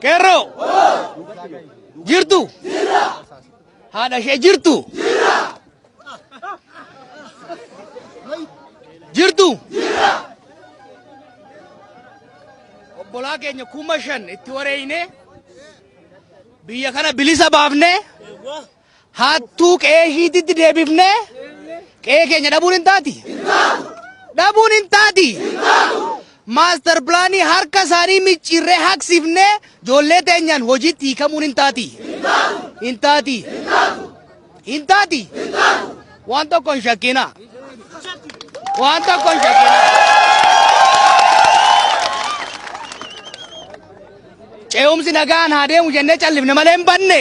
Qeerroo! Jirtu? Haadha ishee jirtu? Jirtu? Obbolaa keenya 5000 itti wareeyne biyya kana bilisa baafne hattuu qe'ee ishiititti deebifne qe'ee keenya dhabuun hin taati? Dhabuun hin taati? Maaster pilaanii harka isaanii micciirree haqsiifnee ijoollee teenyaan hojiitti hiikamuun hin taati? Hin taati? Hin taati? Waan tokko hin shakkinaa. Waan tokko hin shakkinaa. Ce'umsi nagaan haa deemu jennee callifne malee hin banne.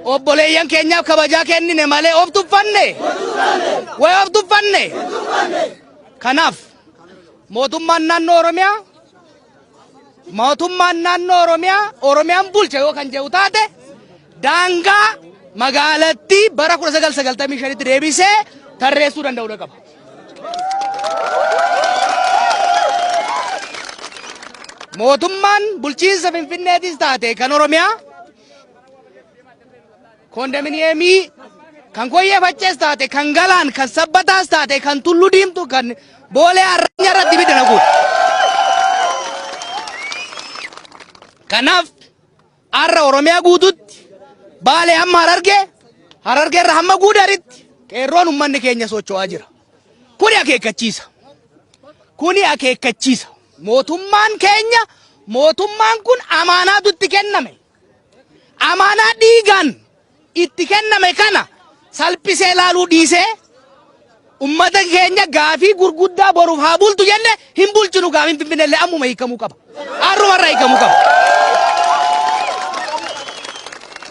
Obboleeyyan keenyaaf kabajaa kennine malee of tuffanne. Way of tuffanne. Kanaaf mootummaan naannoo Oromiyaa mootummaan naannoo Oromiyaa Oromiyaan bulcha yoo kan jedhu taate daangaa magaalattii bara 1995tti deebisee tarreessuu danda'uu qaba. Mootummaan bulchiinsa Finfinneetis taate kan Oromiyaa Kondominiyeemii kan Koyyee Faccees taate kan Galaan kan Sabbataas taate kan Tullu Diimtuu kan Boolee Arranya irratti ibidda naquudha. Kanaaf har'a Oromiyaa guututti Baalee hamma Harargee Harargee irra hamma Guudaritti qeerroon uummanni keenya socho'aa jira. Kuni akeekkachiisa. Kuni akeekkachiisa. Mootummaan keenya mootummaan kun amaanaatu itti kenname. Amaanaa dhiigaan itti kenname kana salphisee ilaaluu dhiisee ummata keenya gaafii gurguddaa boruuf haa bultu jenne hin bulchinu gaafiin Finfinneellee ammuma hiikamuu qaba. Har'uma irraa hiikamuu qaba.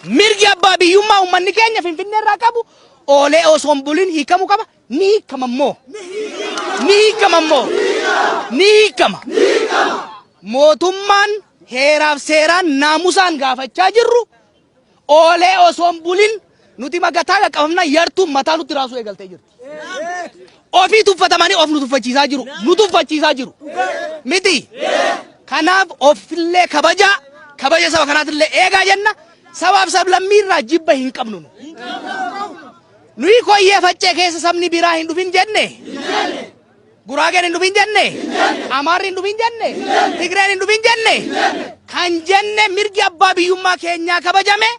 Mirgi abbaa biyyummaa uummanni keenya Finfinnee irraa qabu oolee osoo hin bulin hiikamuu qaba. Ni hiikama immoo. Ni hiikama immoo. Ni hiikama. Mootummaan heeraaf seeraan naamusaan gaafachaa jirru oolee osoo hin bulin nuti magataa qaqqabamna yartuun mataa nutti raasuu eegaltee jirti. Ofii tuffatamanii of nu tuffachiisaa jiru. Nu tuffachiisaa jiru. Miti. Kanaaf ofillee kabajaa kabaja saba kanaatillee eegaa jenna. Sabaaf sablammiirraa jibba hin qabnu nu. Nuyi koyyee faccee keessa sabni biraa hin dhufin jenne. Guraageen hin dhufin jenne. Amaarri hin dhufin jenne. Tigreen hin dhufin jenne. Kan jenne mirgi abbaa biyyummaa keenyaa kabajame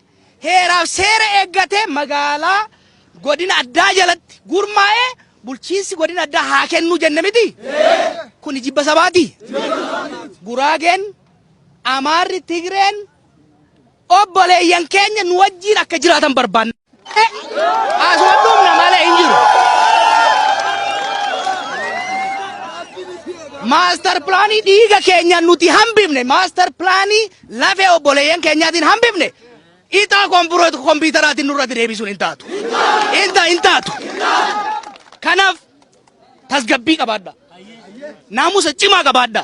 heeraaf seera eeggatee magaalaa godina addaa jalatti gurmaa'ee bulchiinsi godina addaa haa kennuu jenne miti. Kuni jibba sabaati. Guraageen, Amaarri, Tigreen obboleeyyan keenya nu wajjiin akka jiraatan barbaanna. Asuma dhumna malee hin jiru. Maastar pilaanii dhiiga keenya nuti hambifne maastar pilaanii lafee obboleeyyan keenyaatiin hambifne ixaa kompiitaraatiin nurratti deebisuun hin taatu. Hin taatu. Kanaaf tasgabbii qabaadha. Naamusa cimaa qabaadha.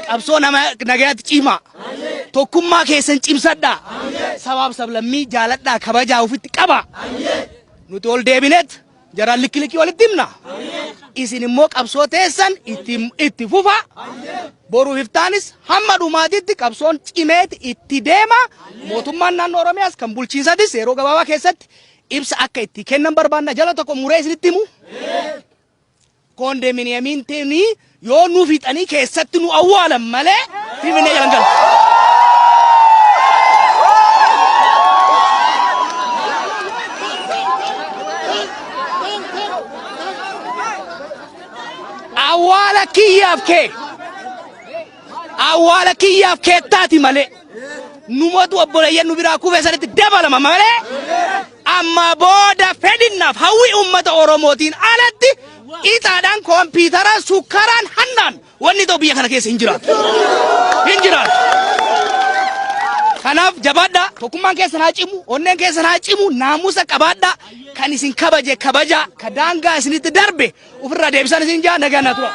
Qabsoo nama nagayaatti cimaa. Tokkummaa keessan cimsadhaa. Sabaaf sablammii jaaladhaa kabajaa ofitti qabaa. Nuti ol deebineet jaraan likki likkii walitti himna. Isin immoo qabsoo teessan itti fufaa. Boruuf iftaanis hamma dhumaatitti qabsoon cimeet itti deema. Mootummaan naannoo Oromiyaas kan bulchiinsatis yeroo gabaabaa keessatti ibsa akka itti kennan barbaanna. Jala tokko muree isinitti himu. Koondeminiyemiin tuni yoo nu fixanii keessatti nu awwaalan malee Finfinnee jalan galu. Awwaala kiyyaaf kee awwaala kiyyaaf keettaati malee numatu obboleeyyan nu biraa kufee sanitti dabalama malee Amma booda fedhinnaaf hawwii uummata Oromootiin alatti ixaadhaan, kompiitaraan, sukkaraan, hannaan wanni ta'u biyya kana keessa hin jiraatu. Hin jiraatu. Kanaaf jabaadhaa, tokkummaan keessan haa cimu, onneen keessan haa cimu, naamusa qabaadhaa, kan isin kabaje kabajaa, ka daangaa isinitti darbe ofirraa deebisan isin jaa nagaan naa tura.